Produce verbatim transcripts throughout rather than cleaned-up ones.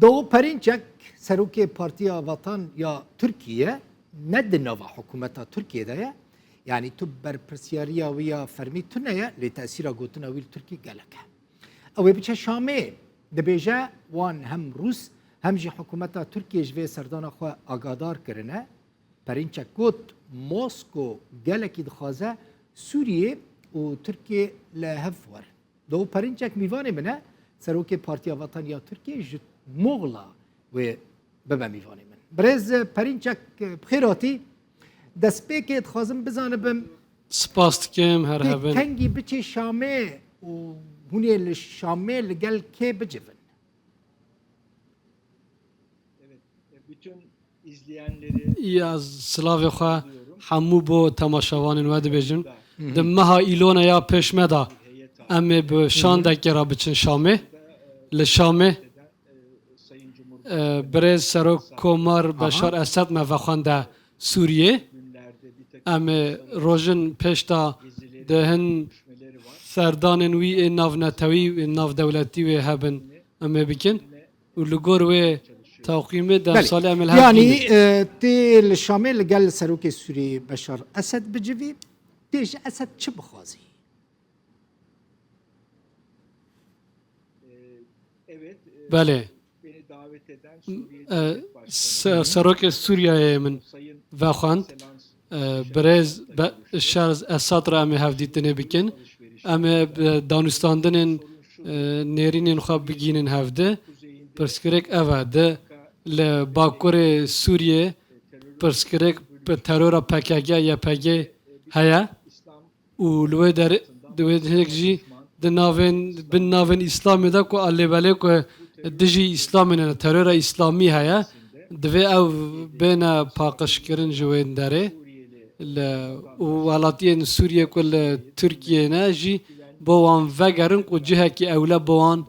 Doğu Perinçek, serokê Partiya Vatan ya Tirkiye, ne di nava hikûmeta Tirkiyê de ye. Yanî tu berpirsiyariya wî ya fermî tune ye, lê tesîra gotina wî li Tirkiyê gelek e. Ew ê biçe Şamê, dibêje wan hem Rûs hem jî hikûmeta Tirkiyê ji vê serdana xwe agahdar kirine. Perinçek got, Mosko gelekî dixwaze Sûriyê û Tirkiyê li hev werin. Doğu Perinçek mîvanê min e, serokê Partiya Vatan ya Tirkiyê ji Muxla wê bibe mîvanê min. Birêz Perinçek, bi xêr hatî. Destpêkê dixwazim bizanibim, Spas dikim, her tê hebin. Kengî biçê Şamê û hûn ê li Şamê li gel kê bicivin? Ya silavê xwe hemû bo temaşevanên we dibêjin. Di meha Îlona ya pêş me de em ê bi şandekê re biçin Şamê. Li Şamê, e, birêz Serok Komar Beşar Esed me vexwende Sûriyê. Em ê rojin pêş de di hin serdanên wî ê navnetewî û ê navdewletî wê hebin. Em ê bikin û li gor wê taqwîmê Belê. demsalê em ê li hev Yanî, bînin. e, tê li Şamê li gel serokê Sûriyê Beşar Esed bicivî, tê ji Esed çi bixwazî? Belê. E, se-, serokê Sûriyeyê min vexwend. E, birêz Be-, Şer Esad re em ê hevdîtinê bikin. Em ê bi danûstandinên, e, nêrînên xwe bigînin hevdi. Pirsgirêk ev e. Di li bakurê Sûriyê pirsgirêk bi terora P K K, Y P G heye. Û li wê derê, di wê hinek jî di navên, bin navên Îslamê de ku a lêbelê ku dijî Îslamê ne, terora Îslamî heye, divê ew bêne paqijkirin ji wê derê. Li, û welatiyên Sûriyê ku li Tirkiyê ne jî bo wan vegerin ku cihekî ewle bo wan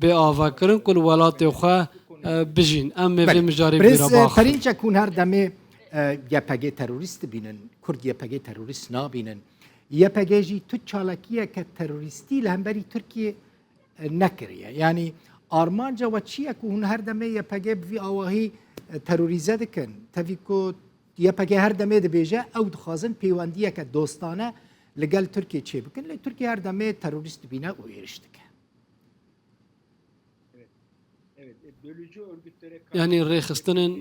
bê avakirin ku li welatê xwe, e, bijîn. Em ê vê Belê. mijarê Birêz, bîra e, baxin. Perinçek hûn her demê, e, Y P G terorîst dibînin, Kurd Y P G terorîst nabînin. Y P G jî tu çalakiyeke terorîstî li hemberî Tirkiyê, e, nekiriye. Yanî armanca we çi ye ku hûn her demê Y P G bi vî awahî, e, terorîze dikin? Tevî ku Y P G her demê dibêje ew dixwazin pêwendiyeke dostane li gel Tirkiyê çêbikin, lê Tirkiye her demê terorîst dibîne û êrîş dike. Yanî rêxistinên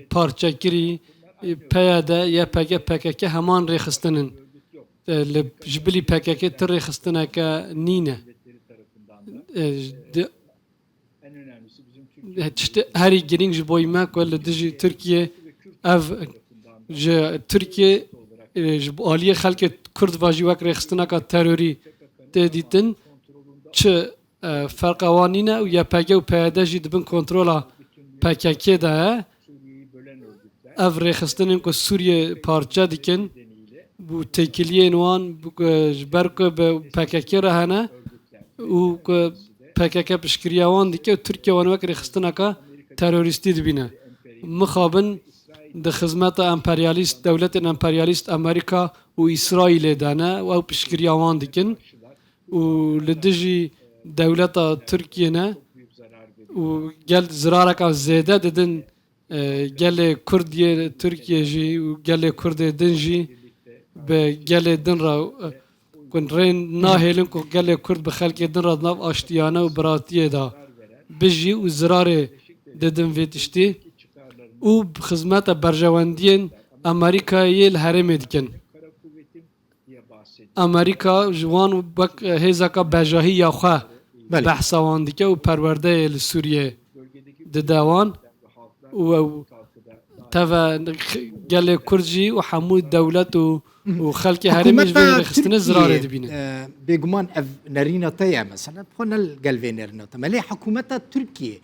parçekirî, e, P Y D, Y P G, P K K heman rêxistin in. E, li, ji bilî P K K tu rêxistineke nîne. E, di, e, tiştê herî girîng ji bo me ku li dijî Tirkiye ev ji Tirkiye, e, ji bo aliyê xelkê Kurd ve jî wek rêxistineka terorî tê dîtin. Çi e, ferqa wan nîne û Y P G û P Y D jî di bin kontrola P K K de ye. Ev rêxistinên ku Sûriyê parçe dikin û têkiliyên wan, e, ji ber ku bi P K K re hene û ku P K K piştgiriya wan dike û Tirkiye wan wek rêxistineka terorîstî dibîne. Mixabin di xizmeta emperyalîst, dewletên emperyalîst Amerîka û Îsraîlê de ne û ew piştgiriya wan dikin. Û li dijî dewleta Tirkiyê ne û gel zirareka zêde didin, e, gelê Kurd yê Tirkiyê jî û gelê Kurdê din jî bi gelê din re, e, ku rê nahêlin ku gelê Kurd bi xelkê din re di nav aştiyane û biratiyê de bijî û zirarê didin vê tiştî û bi xizmeta berjewendiyên Amerîkayê li herêmê dikin. Amerîka ji wan wek hêzeka bejahî ya xwe Belê. behsa wan dike û perwerdeyê li Sûriyê dide wan û ew teve gelê Kurd jî û hemû dewlet û, û xelkê herêmê ji vê Hikûmeta rêxistinê zirarê Tirkiyê, dibîne. e, bêguman ev nerîna te ye mesela, xwe ne li gel vê nerîna te me. Lê hikûmeta Tirkiyê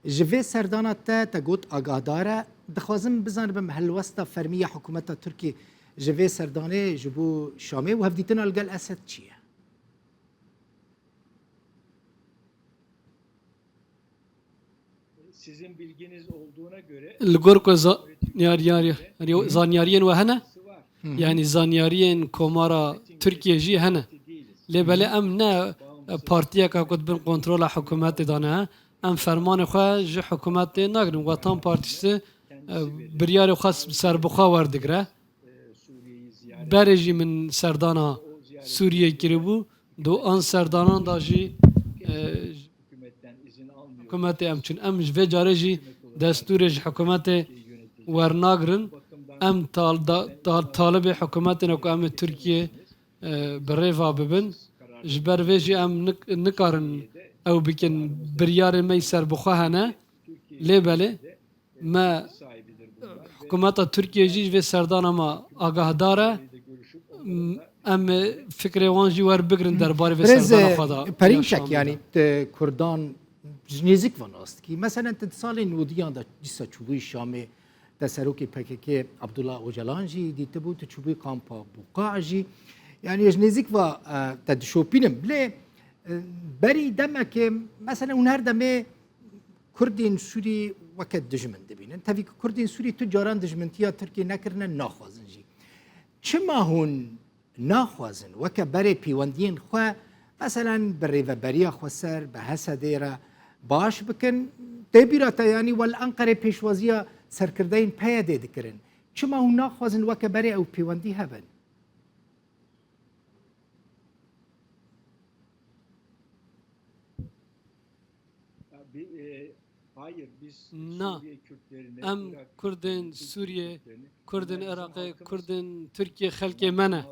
ji vê serdana te, te got agahdar e. Dixwazim bizanibim helwesta fermî ya hikûmeta Tirkiyê ji vê serdanê ji bo Şamê û hevdîtina li gel Esed çi ye? Li gor ku za-, yar, yar, yar, yar, zanyariyên we hene, Hı hı. yanî zanyariyên Komara Tirkiye jî hene. Lê belê em ne, e, partiyeka ku di bin kontrola hikûmetê de ne, Em fermanê xwe ji hikûmetê nagirin. Wetan Partîsi, e, biryarê xwe serbixwe werdigire. Berê jî min serdana Sûriyê kiribû. Di an serdanan de jî, e, hikûmetê em çûn. Em ji vê carê jî destûrê ji hikûmetê wernagirin. Em tal-, da-, tal-, talibê hikûmetê ne ku em ê Tirkiye, e, bi rêva bibin. Ji ber vê jî em nik-, nikarin ew bikin. Biryarên me yî serbixwe hene. Lê belê me, hikûmeta Tirkiye jî ji vê serdana me agahdar e. M-, em fikrê wan jî werbigirin derbarê vê Birêz, serdana e, xwe de Perinçek, yaşanê yanî, de. Te Kurdan ji nêzik ve nas dikî. Meselen, te di salên nodiyan de dîsa çûbûyî Şamê, te serokê P K K Abdullah Ocalan jî dîtibû, tu çûbûyî kampa Buqa jî. Yanî, ji nêzik ve, e, te dişopînim. Lê, e, berî demekê, meselen, hûn her demê Kurdên Sûrî weke dijmin dibînin. Tevî ku Kurdên Sûrî tu caran dijmintiya Tirkiyê nekirine, naxwazin jî. Çima hûn naxwazin weke berê pêwendiyên xwe, meselen, bi Rêveberiya Xweser, bi H S D'ê re baş bikin? Tê bîra te, yanî, wel Enqerê pêşwaziya serkirdeyên P Y D'ê dikirin. Çima hûn naxwazin weke berê ew pêwendî hebin? Na, em Kurdên Sûriyê, Kurdên Iraqê, Kurdên Tirkiyê xelkê me ne,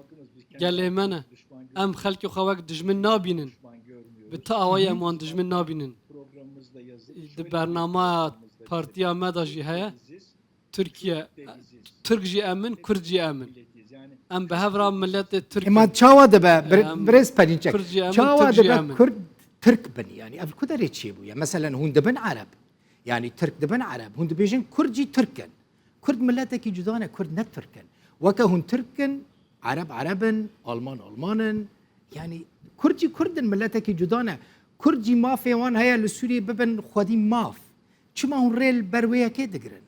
gelê me ne. Em xelkê xwe wek dijmin nabînin. Bi ti awayî em wan dijmin nabînin. Di bernameya partiya me de jî heye. Tirkiye, Tirk jî em in, Kurd jî em in. Em bi hev re miletê Tirk in. Ema çawa dibe, bir-, Em, birêz Perinçek? Kurd jî em in, Çawa Tirk jî dibe em in. Kurd Tirk bin? Yanî ev li ku derê çêbûye? Meselen, hûn dibin Ereb. Yanî Tirk dibin Ereb. Hûn dibêjin Kurd jî Tirk in. Kurd miletekî cuda ne, Kurd ne Tirk in. Weke hûn Tirk in, Ereb Ereb in, Alman Alman in. Yanî Kurd jî Kurd in, miletekî cuda ne. Kurd jî mafê wan heye li Sûriyê bibin xwedî maf. Çima hûn rê li ber wê yekê digirin?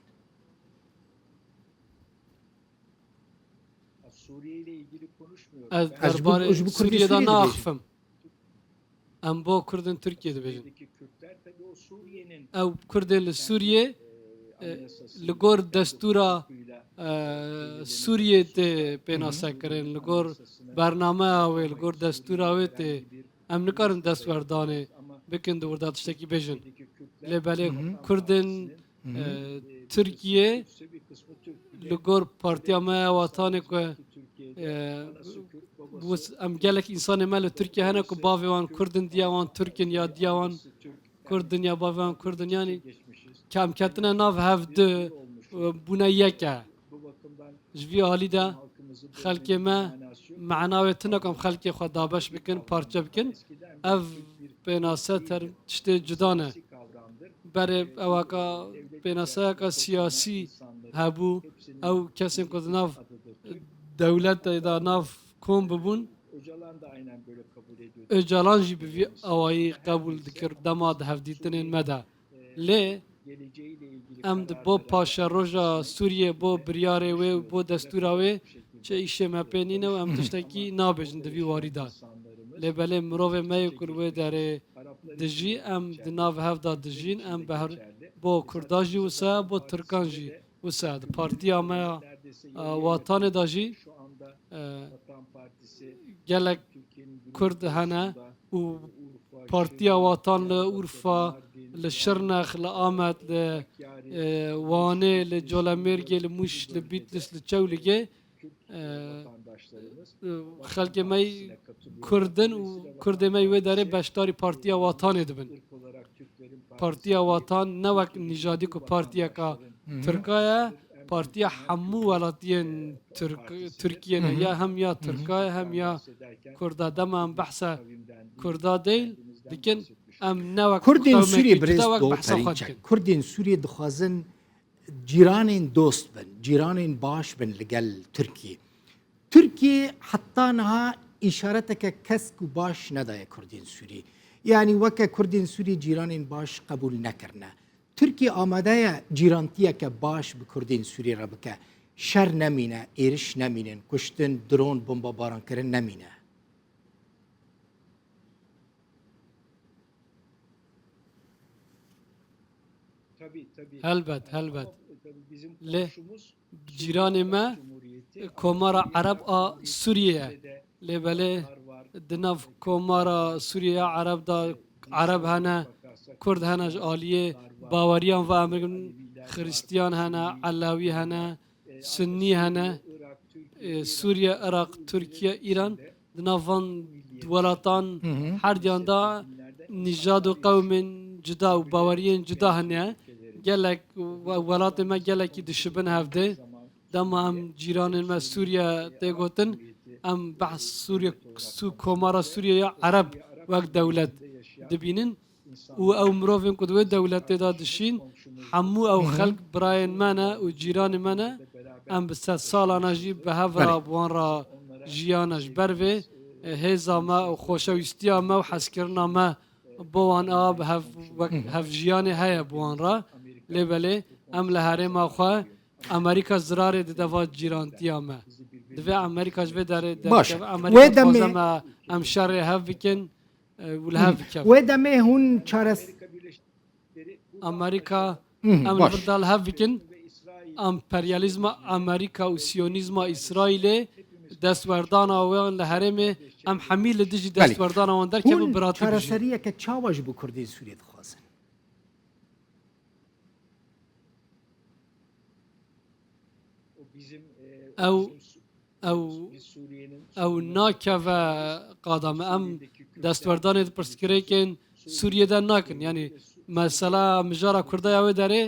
Ez Ez ji bo, derbarê ji bo Kurdên Sûriyê de Sûriyê dibêjim. Naxifim. Em bo Kurdên Tirkiyê dibêjin. Ew Kurdên li Sûriyê, e, li gor destûra, e, Sûriyê tê pênasekirin, li gor bernameya wê, li gor destûra wê tê. Em nikarin destwerdanê bikin di wir de tiştekî bêjin. Lê belê Kurdên, e, Tirkiyê li gor partiya me ya Watanê ku, e, wis-, em gelek însanê me li Tirkiye hene ku bavê wan Kurd in, diya wan Tirk in ya diya wan Kurd in ya bavê wan Kurd in, yanî ke em ketine nav hev du, e, bûne yek e. Ji vî alî de xelkê me mena wê tune ku em xelkê xwe dabeş bikin, parçe bikin. Ev pênase ter-, tiştê cuda ne. Berê ewaka pênaseyeka siyasî hebû, ew kesên ku di nav dewletê de nav kom bibûn, Ocalan jî bi vî awayî qebûl dikir dema di hevdîtinên me de. Lê em di bo paşeroja Sûriyê, bo biryarê wê û bo destûra wê çi îşê me pê nîne û em tiştekî nabêjin di vî warî de. Lê belê mirovê me yê ku li wê derê dijî, em di nav hev de dijîn, em bi her, bo Kurda jî wisa, bo Tirkan jî wisa. Di partiya me ya, e, Watanê de jî, e, gelek Kurd hene û Partiya Watan li Urfa, li Şirnex, li Amed, li, e, Wanê, li Colemêrgê, li Mûş, li Bîtlis, li Çewlîgê, e, e, xelkê me yî Kurd in û Kurdê me yî wê derê beşdarî Partiya Watanê dibin. Partiya Watan ne wek nîjadî ku partiyeka Tirka ye, partiya hemû welatiyên Tirk-, Tirkiyê ne. Ya hem ya Tirka ye, hem ya Kurda. Dema em behsa Kurda değil dikin, em ne wek Kurdên qewmekî Sûriyê, birêz cuda wek Doğu behsa xwe Perinçek, dikin. Kurdên Sûriyê dixwazin cîranên dost bin, cîranên baş bin li gel Tirkiyê. Tirkiye heta niha îşareteke kesk û baş nedaye Kurdên Sûrî. Yanî weke Kurdên Sûrî cîranên baş qebûl nekirine. Tirkiye amade ye cîrantiyeke baş bi Kurdên Sûrî re bike. Şer nemîne, êriş nemînin, kuştin, dron, bombebarankirin nemîne. Helbet, helbet. Lê cîranê me Komara Ereb a Sûriyê ye. Lê belê di nav Komara Sûriyê ya Ereb de Ereb hene, Kurd hene ji aliyê baweriyan ve em bigin, Xiristiyan hene, Elewî hene, Sunnî hene. E, Sûriye, Iraq, Tirkiye, Îran, di nav van welatan Hı hı. her diyan de nîjad û qewmên cuda û baweriyên cuda hene. Gelek we-, welatê me gelekî dişibin hevdê. Dema em cîranên me Sûriye tê gotin, em behs Sûriye, Sû-, Komara Sûriye ya Ereb wek dewlet dibînin. Û ew mirovên ku di wê dewletê de dişîn, hemû ew Hı hı. xelk birayên me ne û cîranê me ne. Em bi sed salana jî bi hev re Belê. bi wan re jiyane. Ji ber vê, e, hêza me û xoşewîstiya me û hezkirina me bo wan a bi hev, wek Hı hı. hevjiyanê heye bi wan re. Lê belê em li herêma xwe Amerîka zirarê dide va cîrantiya me. Divê Amerîka ji vê derê Baş. derkeve. Wê Amerîka demê dixwaze me em şerê hev bikin, e, û li hev bikevin. Wê demê hûn çares- Amerîka, Hı hı, em li baş. vir de li hev bikin. Emperyalîzma Amerîka û siyonîzma Îsraîlê, destwerdana wan li herêmê, em hemî li dijî Belê. destwerdana wan derkevin, Hûn biratî bijîn. çareseriyeke çawa ji bo Kurdên Sûriyê dixwazin? Ew, ew, ew nakeve qada me. Em destwerdanê di pirsgirêkên Sûriyê de nakin. Yanî mesela mijara Kurda ya wê derê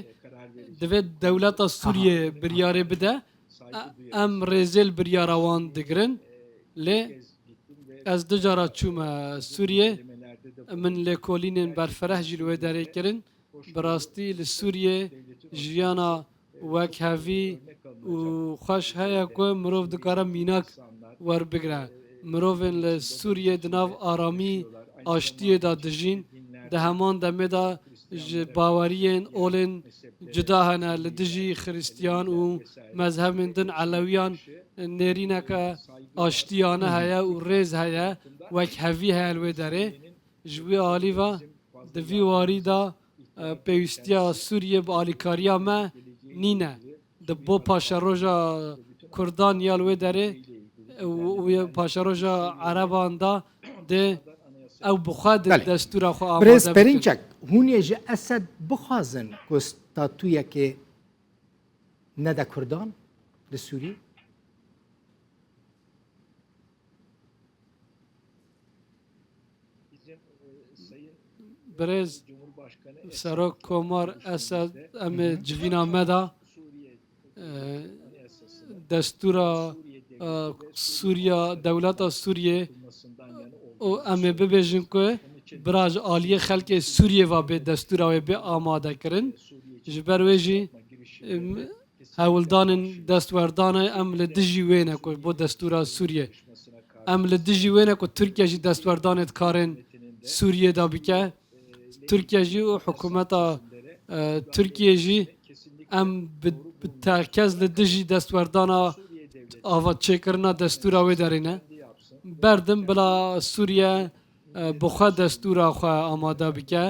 divê dewleta Sûriyê Aha. biryarê bide. E-, em rêzê li biryara wan digirin. Lê ez du cara çûme Sûriyê. Min lêkolînên berfireh jî li wê derê kirin. Bi rastî li Sûriyê jiyana wekhevî û xweş heye ku mirov dikare mînak werbigire. Mirovên li Sûriyê di nav aramî, aştiyê de dijîn. Di heman demê de ji baweriyên olên cuda hene, li dijî Xiristiyan û mezhebên din Elewiyan nêrîneke aştiyane heye û rêz heye, wekhevî heye li wê derê. Ji wî alî ve di vî warî de, e, pêwîstiya Sûriyê bi alîkariya me nîne. Di bo paşeroja Kurdan ya li wê derê, e, û, û ya paşeroja Ereban de dê ew bi xwe di Belê. destûra xwe amade Birêz bikin. Perinçek, hûn ê ji Esed bixwazin ku statûyekê nede Kurdan li Sûriyê? Birêz Serok Komar Esed, em ê civîna me de, e, destûra, e, Sûriya, dewleta Sûriyê û em ê bibêjin ku bira ji aliyê xelkê Sûriyê ve bê destûra wê bê amade kirin. Ji ber wê jî, em, hewldanên destwerdanê em li dijî wê ne ku bo destûra Sûriyê. Em li dijî wê ne ku Tirkiye jî destwerdanê di karên Sûriyê de bike. Tirkiye jî û hikûmeta, e, Tirkiye jî em bi, bi tekez li dijî destwerdana ava çêkirina destûra wê derê ne. Berdim bila Sûriye, e, bi xwe destûra xwe amade bike.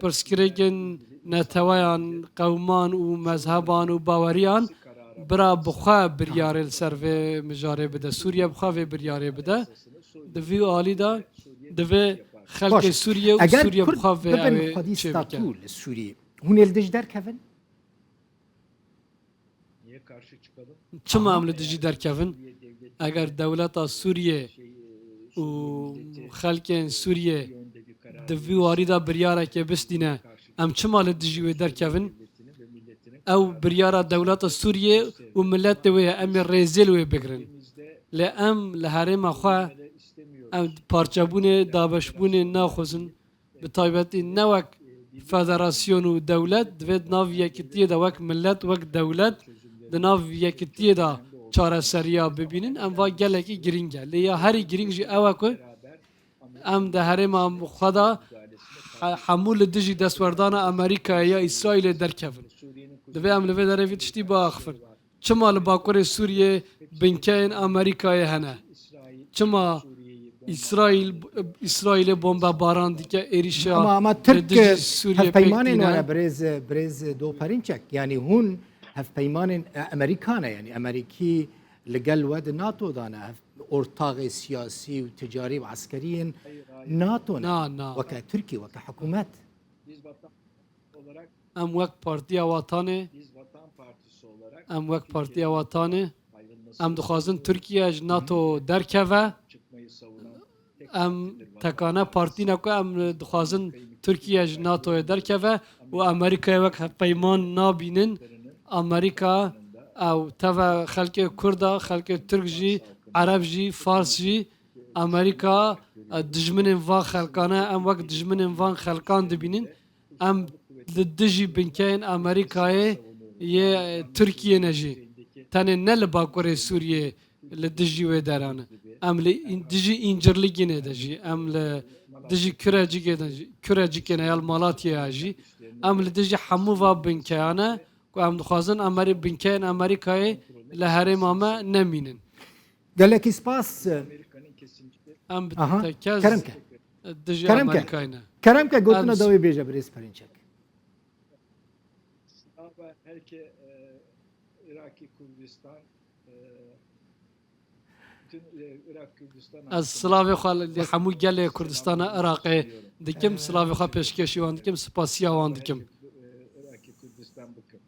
Pirsgirêkên neteweyan, qewman û mezheban û baweriyan bira bi xwe biryarê li ser vê mijarê bide. Sûriye bi xwe vê biryarê bide. Di vî alî de divê xelkê Baş. Sûriye û Eger Sûriye bi Kurd xwe vê bibin ew ê xwedî çê bike. statû li Sûriyê, hûn ê li dij derkevin? Çima em li dijî derkevin? Eger dewleta Sûriyê û xelkên Sûriyê di vî warî de biryareke bistîne, em çima li dijî wê derkevin? Ew biryara dewleta Sûriyê û miletê wê ye, em ê rêzê li wê bigirin. Lê em li herêma xwe, em parçebûnê, dabeşbûnê naxwazin. Bi taybetî ne wek federasyon û dewlet, divê di nav yekitiyê de wek milet, wek dewlet di nav yekitiyê de çareseriya bibînin. Em va gelekî girîng e. Lê ya herî girîng jî ew e ku em di herêma xwe de he-, hemû li dijî destwerdana Amerîkayê ya Îsraîlê derkevin. Divê em li vê derê vî tiştî biaxifin. Çima li Bakurê Sûriyê binkeyên Amerîkayê hene? Çima Îsraîl, Îsraîlê bombebaran dike, êrîşa Ama ama li Tirk dijî Sûriyê pêk hevpeymanên tîne. wan e birêz birêz Doparînçek. Yani hûn hevpeymanên e, Amerîka ne, yani Amerîkî li gel we di NATO da ne, hev- ortaxê siyasî û ticarî û eskerî yên NATO ne. Na, na. Weke Tirkî, weke hikûmet. Em wek Partiya Watanê, em wek Partiya Watanê, em dixwazin Tirkiye ji NATO derkeve. Em tekane partî ne ku em dixwazin Tirkiye ji NATOyê derkeve û Amerîkayê wek hevpeyman nabînin. Amerîka ew teve xelkê Kurd e, xelkê Tirk jî, Ereb jî, Fars jî. Amerîka e, dijminên van xelkan e, em wek dijminên van xelkan dibînin. Em li dijî binkeyên Amerîkayê yê Tirkiyê ne jî. Tenê ne li Bakurê Sûriyê li dijî wê deran e. Em li în- dijî Încirlîgînê de jî, em li dijî Kurecikê de jî, Kurecikê ne ya li Malatyaya jî. Em li dijî hemû va binkeyan e ku em dixwazin Ameri-, binkeyên Amerîkayê li herêma me nemînin. Gelekî spas. Em bi Aha, tekez kerem ke. dijî Kerem ke. Amerîkayê ne. Kerem ke gotina Em- dawê bêje birêz Perinçek. Sınava herke e, Iraki Kürdistan e, bütün e, Irak Kürdistan Ez silavê xwe li hemû gelê Kurdistana Iraqê dikim, silavê xwe pêşkêşî wan dikim, spasiya wan dikim. Iraki Kürdistan bakın.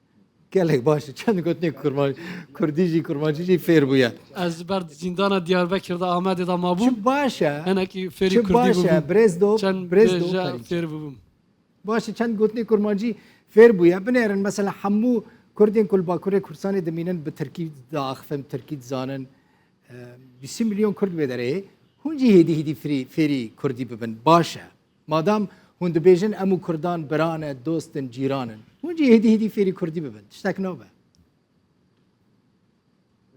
Gelek baş e. Çend gotinê kurmancî, kurdî jî kurmancî jî fêr bûye. Ez ber zîndana Diyarbekir de Amedê de mabûm. Çi baş e. Hinekî fêrî Çi kurdî baş e. bûbûm. Birêz do, Çend birêz do. bêje Perinçek. Fêr bûbûm. Baş e, çend gotinê kurmancî fêr bûye. Binêrin mesela hemû Kurdên ku li Bakurê Kurdistanê dimînin bi Tirkî diaxifin, Tirkî dizanin. E, bîst milyon Kurd wê derê. Hûn jî hêdî hêdî fêrî, fêrî Kurdî bibin. Baş e. Madam hûn dibêjin em û Kurdan biran e, dost in, cîran in. Hûn jî hêdî hêdî fêrî Kurdî bibin. Tiştek nabe.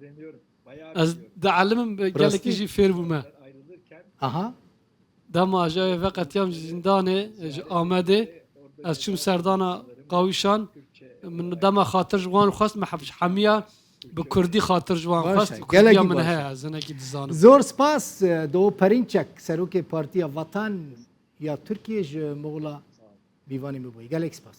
Öğreniyorum. Bayağı Ez biliyorum. dielimim gelekî Rastî? Jî fêr bûme. Ayrılırken Dema ji ev veqetiyam ji zîndanê, ji Amedê, ez çûm serdana Qawîşan, min dema xatir ji wan xwest, me hef-, hemiya bi kurdî xatir ji wan Baş xwest, e, kurdiya gelekî min baş e. heye, ez hinekî dizanim. Zor spas e, Doğu Perinçek, serokê Partiya Vatan ya Tirkiyê ji Moğla bîvanê min bûye. Gelek spas.